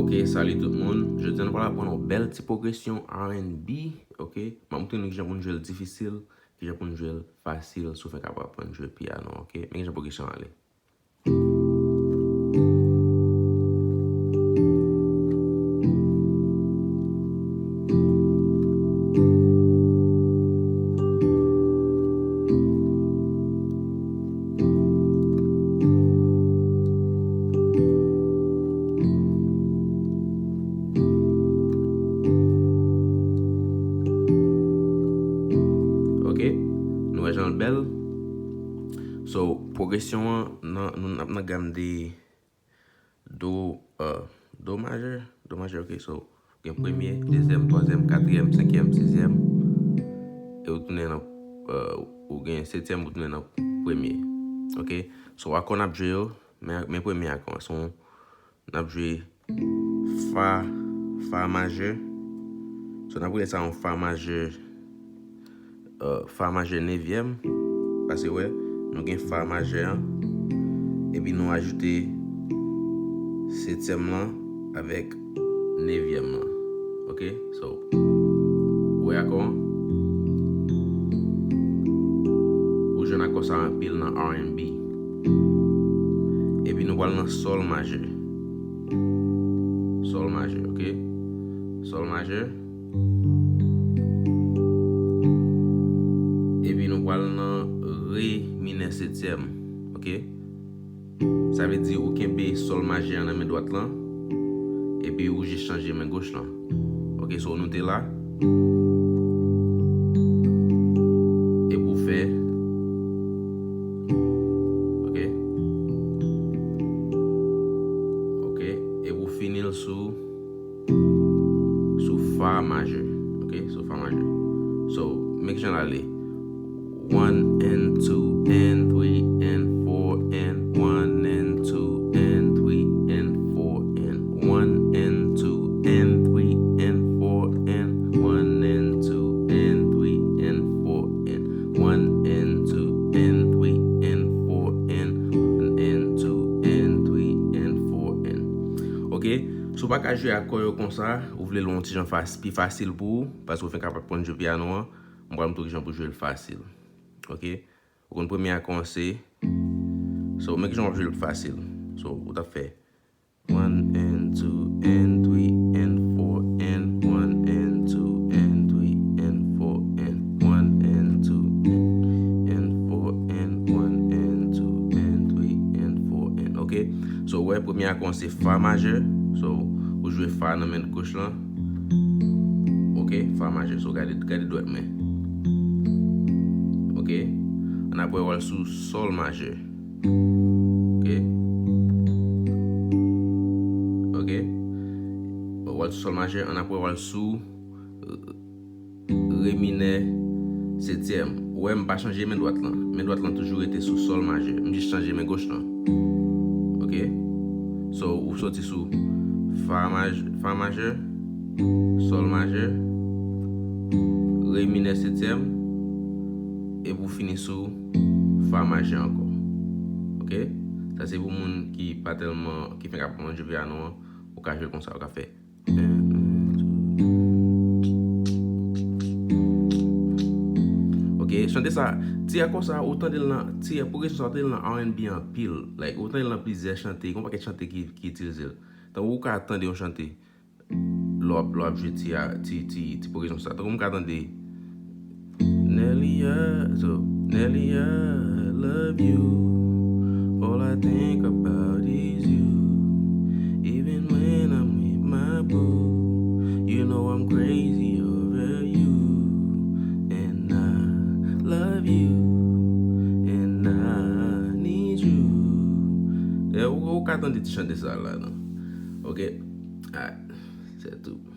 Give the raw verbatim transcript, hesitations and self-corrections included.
Ok, salut tout moun. Jodi a nou pral aprann yon bèl ti pwogresyon R and B, ok? M ap montre nou kijan pou n jwe l difisil, kijan pou n jwe l fasil, si w fenk ap aprann jwe pyano, ok? Men kijan pwogresyon an ale. Ok, nou wè jan l bèl. So, pwogresyon an nan, nou ap nan gam de do, uh, do majè, do majè, ok. So, gen premye, dezyèm, twazyèm, katriyèm, senkyèm, sizyèm, e ou tounen nan, uh, ou gen setyèm, ou tounen nan premye, ok. So, akò n ap jwe yo, men, men premye akò, se yon, n ap jwe fa, fa majè. So, n ap rele sa yon fa majè, uh, fa majè nevyèm. Paske, wè, nou gen fa majè an, epi nou ajoute setyèm lan avèk nevyèm lan. Ok? So, ou wè akò an? Ou jwenn akò sa anpil nan R and B. Epi nou pral nan sòl majè. Sòl majè, ok? Sòl majè. Epi nou pral nan re minè setyèm, ok? Sa vle di ou kenbe sòl majè an nan men dwat lan, epi ou jis chanje men goch lan. Ok, so nou te la. Epi ou fè. Ok. Ok, epi ou fini l sou, sou fa majè. Ok, sou fa majè. So, men kijan l ale. One and two and three and four and one and two and three and four and one and two and three and four and one and two and three and four and one and two and three and four and one and two and three and four and. Ok, si w pa ka jwe akò yo konsa, ou vle l yon ti jan fas-, pi fasil pou ou, paske ou fenk ap aprann jwe pyano an, m pral montre w kijan pou jwe l fasil. Ok? Ou konn premye akò an se. So, men kijan w ap jwe l fasil. So, ou t ap fè one and two and three and four and one and two and three and four and one and two and four and one and two and three and four and. Ok? So, ou wè, premye akò an se fa majè. So, ou jwe fa nan men goch lan. Ok, fa majè. So, gade, gade dwèt mwen. Ok. Annapre, w al sou sòl majè. Ok. Ok. W al sou sòl majè, annapre, w al sou, euh, re minè setyèm. Ou wè, m pa chanje men dwat lan. Men dwat lan toujou rete sou sòl majè. M jis chanje men goch lan. Ok. So, ou soti sou fa maj-, fa majè, sòl majè, re minè setyèm, epi ou fini sou fa majè ankò. Ok? Sa se pou moun ki pa tèlman, ki fenk ap aprann jwe pyano an, ou ka jwe l konsa, ou ka fè. Ok, chante sa, ti akò sa, ou tande l nan, ti pwogresyon sa, ou tande l nan R and B anpil. Like, ou tande l nan plizyè chante, gen yon pakèt chante ki, ki itilize l. Tankou ou ka tande yon chante, lè w ap, lè w ap jwe ti a, ti, ti, ti pwogresyon sa. Tankou m ka tande, Nelly, I, so, Nelly, I love you. All I think about is you. Even when I'm with my boo, you know I'm crazy over you. And I love you. And I need you. E, ou, ou ka tande ti chante sa la, non? Ok. Alright. Se tou.